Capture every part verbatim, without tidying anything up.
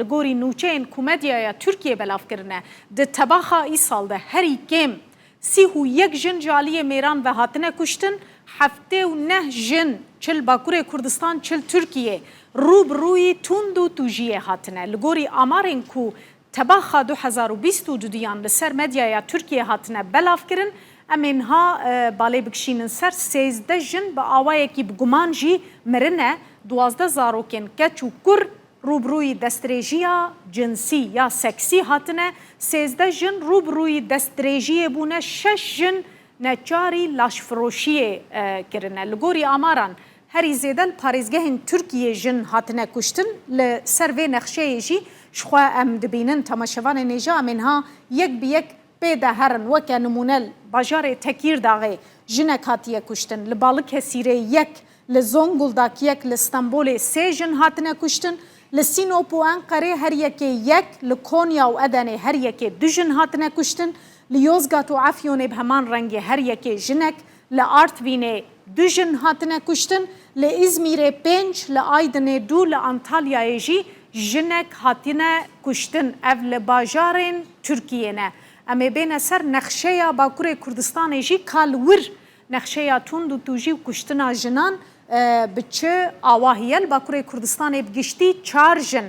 Li gorî nûçeyên ku medyaya Tirkiyê belav kirine, di tebaxa îsal de herî kêm sî û yek jin ji aliyê mêran ve hatine kuştin, heftê û neh jin çi li Bakurê Kurdistan çi li Tirkiyê rû bi rûyî tund û tûjiyê hatine. Li gorî amarên ku tebaxa du hezar û bîst û duduyan li ser medyaya Tirkiyê hatine belav kirin, em ê niha, e, balê bikişînin ser sêzdeh jin bi awayekî bi guman jî mirine, duwazdeh zarokên keç û kur rûbirûyî destdirêjiya cinsî ya seksî hatine, sêzdeh jin rûbirûyî destdirêjiyê bûne, şeş jin neçarî laşfiroşiyê, e, kirine. Li gorî amaran, herî zêde li parêzgehên Tirkiyê jin hatine kuştin. Li ser vê nexşeyê jî jixwe em dibînin, temaşevanên hêja, em ê niha yek bi yek pê de herin. Weke nimûne, li bajarê Tekîrdaxê jinek hatiye kuştin, li Balikesîrê yek, li Zonguldak yek, li Stenbolê sê jin hatine kuştin, li Sînop û Enqerê her yekê yek, li Konya û Edenê her yekê du jin hatine kuştin, li Yozgat û Efyonê bi heman rengê her yekê jinek, li Artvînê du jin hatine kuştin, li Îzmîrê pênc, li Aydinê du, li Antalyayê jî jinek hatine kuştin. Ev li bajarên Tirkiyê ne. Em ê bêne ser nexşeya Bakurê Kurdistanê jî, ka li wir nexşeya tund û tûjî û kuştina jinan, e, bi çi awahî ye. Li Bakurê Kurdistanê bi giştî çar jin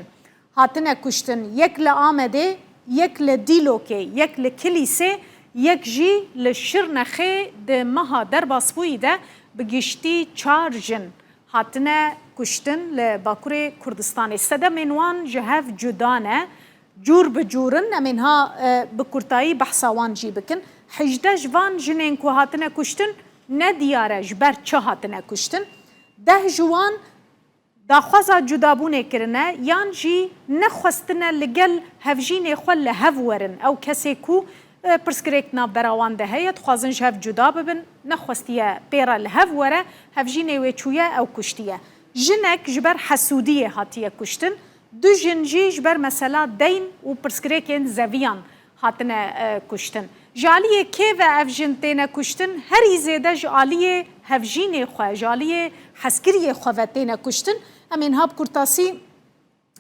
hatine kuştin. Yek li Amedê, yek li Dîlokê, yek li Kilîsê, yek jî li Şirnexê di meha derbasbûyî de bi giştî çar jin hatine kuştin li Bakurê Kurdistanê. Sedemên wan ji hev cuda ne, cûr bi cûr in. Em ê niha, e, bi kurtayî behsa wan jî bikin. Hejdeh ji van jinên ku hatine kuştin, ne diyar e ji ber çi hatine kuştin. Deh ji wan daxwaza cudabûnê kirine, yan jî nexwestine li gel hevjînê xwe li hev werin. Ew kesê ku, e, pirsgirêk navbera wan de heye, dixwazin ji hev cuda bibin, nexwestiye pê re li hev were, hevjînê wê çûye, ew kuştiye. Jinek ji ber hesûdiyê hatiye kuştin, du jin jî ji ber mesela deyn û pirsgirêkên zeviyan hatine, e, kuştin. Ji aliyê kê ve ev jin têne kuştin? Herî zêde ji aliyê hevjînê xwe, ji aliyê hezkiriyê xwe ve têne kuştin. Em ê niha bi kurtasî,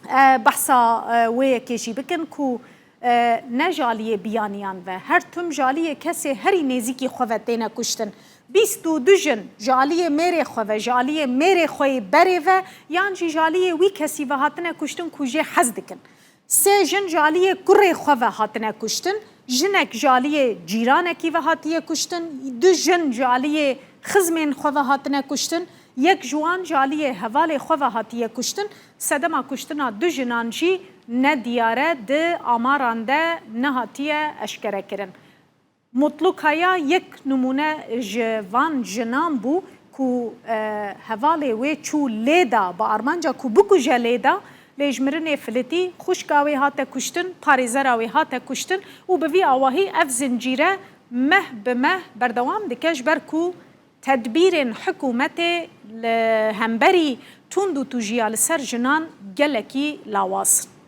e, behsa, e, wê yekê jî bikin ku, e, ne ji aliyê biyaniyan ve, her tim ji aliyê kesê herî nêzîkî xwe ve têne kuştin. Bîst û du jin ji aliyê mêrê xwe ve, ji aliyê mêrê xwe yê berê ve, yan jî ji aliyê wî kesî ve hatine kuştin ku jê hez dikin. Sê jin ji aliyê kurê xwe ve hatine kuştin, jinek ji aliyê cîranekî ve hatiye kuştin, du jin ji aliyê xizmên xwe ve hatine kuştin, yek ji wan ji aliyê hevalê xwe ve hatiye kuştin. Sedema kuştina du jinan jî ne diyar e, di amaran de nehatiye eşkerekirin. Mutlu Kaya yek nimûne ji van jinan bû ku, e, hevalê wê çû lê da, bi armanca ku bikuje lê da, lê ji mirinê filitî, xwişka wê hate kuştin, parêzera wê hate kuştin û bi vî awahî ev zincîre meh bi meh berdewam dike, ji ber ku tedbîrên hikûmetê li hemberî tund û tûjiya li ser jinan gelekî lawaz in.